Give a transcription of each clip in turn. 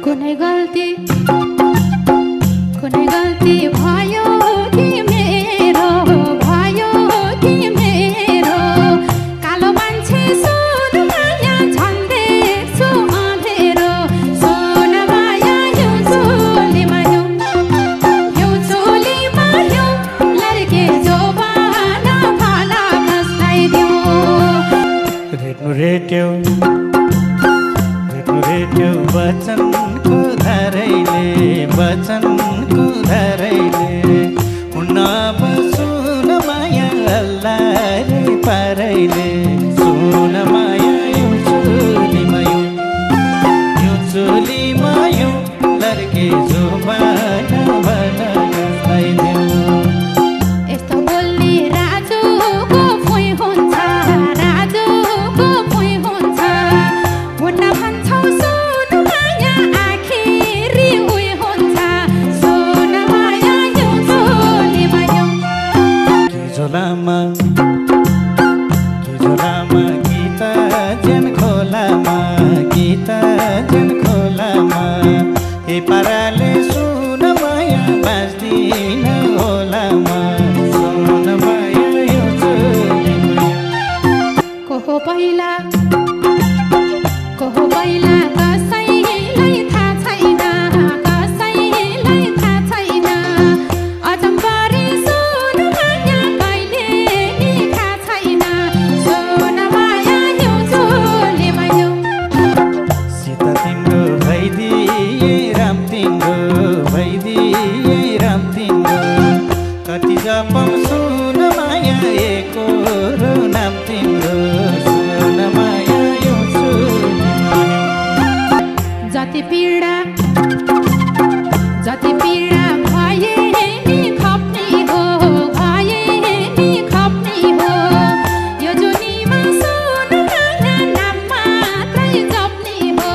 कुनै गल्ती भयो कि मेरो कालो मान्छे सुन माया झन्डे छु अँधेरो सुन माया यो चोलीमा लड्के जोबाना भाला फस्टाइदियो रेट्यो वचनको धरैले हुन सुन माया अल्लाहले पारैले सुन माया यो चोलीमा लड्के जोबाना भाला फस्टाइदियो यस्तो बोल्ने राजुको फुइ हुन्छ हुन्न भन्छौ सुन माया आखिरी उही हुन्छ सुन माया यो चोलीमा के झोलामा गीत जन खोलामा ए पाराले सुन माया बाँच्दिन होलामा सुन माया यो चोलीमा को हो पहिला कसैलाई थाहा छैन अचम्बरी सुन माया कहिले नि थाहा छैन सुन माया यो चोलीमा सीता तिम्रो भइदिए राम तिम्रो कति जपम सुन माया एको नाम तिम्रो सुन माया यो चोलीमा जति पीडा भए नि खप्ने हो यो जुनीमा सुन माया नाम मात्रै जप्ने हो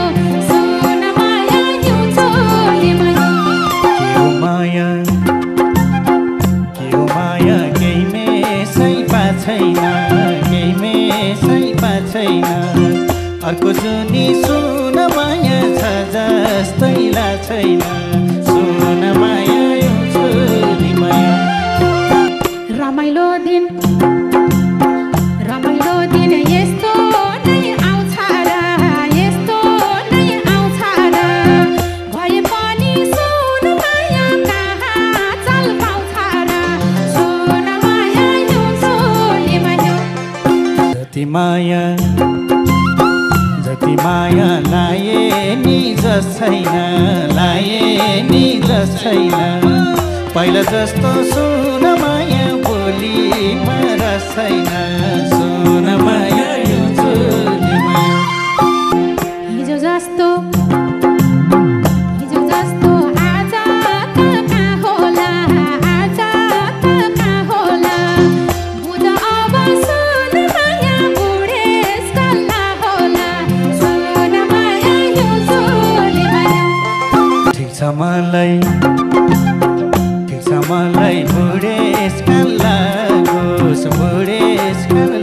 सुन माया यो चोलीमा के हो माया केही मेसै छैन अर्को जुनी सुन माया छ जस्तैला छैन सुन माया यो चोलीमा रमाइलो दिन यस्तो नै आउँछ र भए पनि सुन माया कहाँ चल पाउँछ र सुन माया यो चोलीमा जति माया लाए नि जस छैन पहिला जस्तो सुन माया बोलीमा रस छैन सुन माया यो चोलीमा हिजो जस्तो आज कहाँ होला बुझ अब सुन माया बुढेसकाल होला सुन माया यो चोलीमा ठिक छ मलाई बुढेसकाल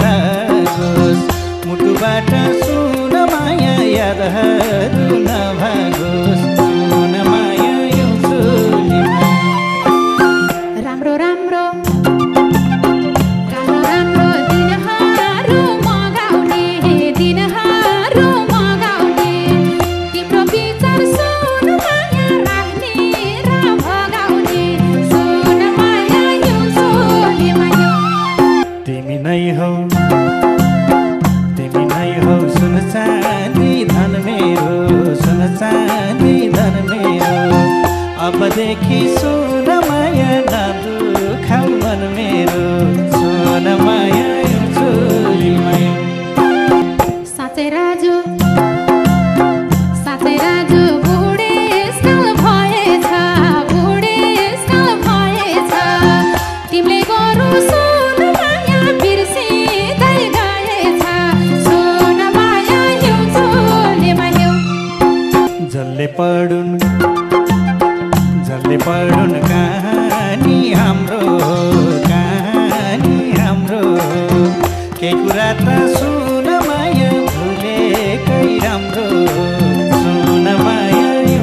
लागोस् मुटुबाट सुन माया यादहरू नभागोस् सुन माया यो चोलीमा राम्रो दिनहरू मगाउने तिम्रो विचार सुन माया राख्ने र भगाउने सुन माया यो चोलीमा तिमी नै हौ सुन चाँदी धन मेरो अबदेखि सुन माया नदुखाउ मन मेरो सुन माया यो चोलीमा साँच्चै राजु बुढेसकाल भएछ तिमीले गरौ सुन माया बिर्सिँदै गएछ सुन माया यो चोलीमा जसले पढुन् कहानी हाम्रो केही कुरा त सुन माया भुलेकै राम्रो सुन माया यो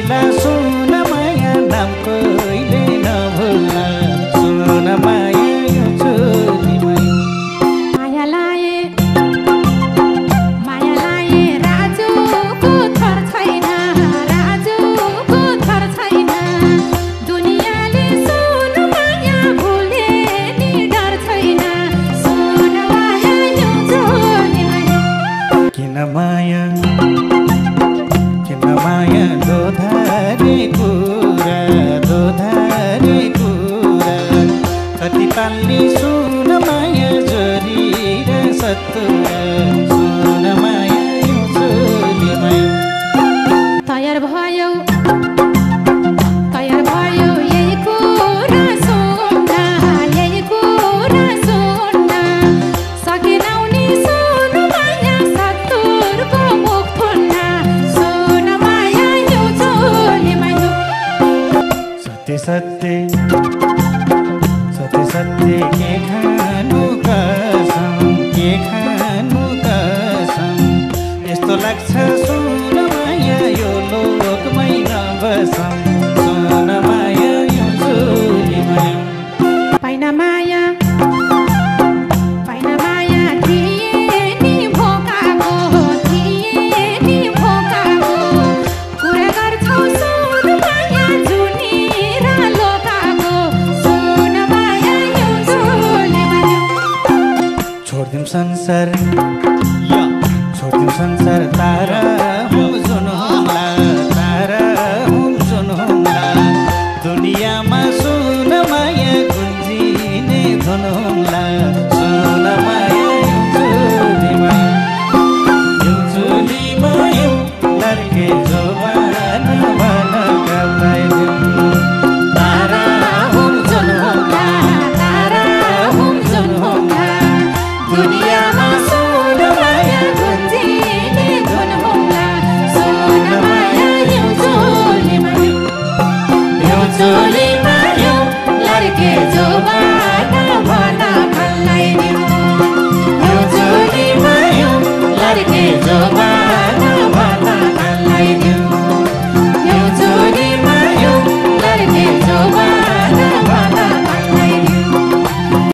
पहिला सुन माया नाम कहिले नभुल्ला सुन माया यो चोलीमा माया लाए राजुको थर छैन राजुको थर छैन दुनियाँले सुन माया भुले नि डर छैन सुन माया यो चोलीमा किन माया दोधारे कुरा कति पाल्ने सुन माया जोरी र सत्तुरा सुन माया यो चोलीमा तयार भयो यही कुरा सुन्न सकेनौ नि सुन माया सत्तुरको मुख थुन्न सुन माया यो चोलीमा सत्य के खानु कसम यस्तो लाग्छ सुन माया यो लोकमै नबसम सुन माया यो चोलीमा पाइन माया थिए नि भोकाको कुरा गर्छौ सुन माया जुनी र लोकाको सुन माया यो चोलीमा छोड्दिम संसार तारा हुम जुन हुम्ला दुनियाँमा सुन माया गुन्जिने धुन हुम्ला सुन माया यो चोलीमा यो लड्के जवान भन गलाइदिउँ तारा हुम जुन हुम्ला दुनियाँमा सुन माया गुन्जिने धुन हुम्ला सुन माया यो चोलीमा यो लड्के जवान भन गलाइदिउँ यो चोलीमा यो लड्के जवान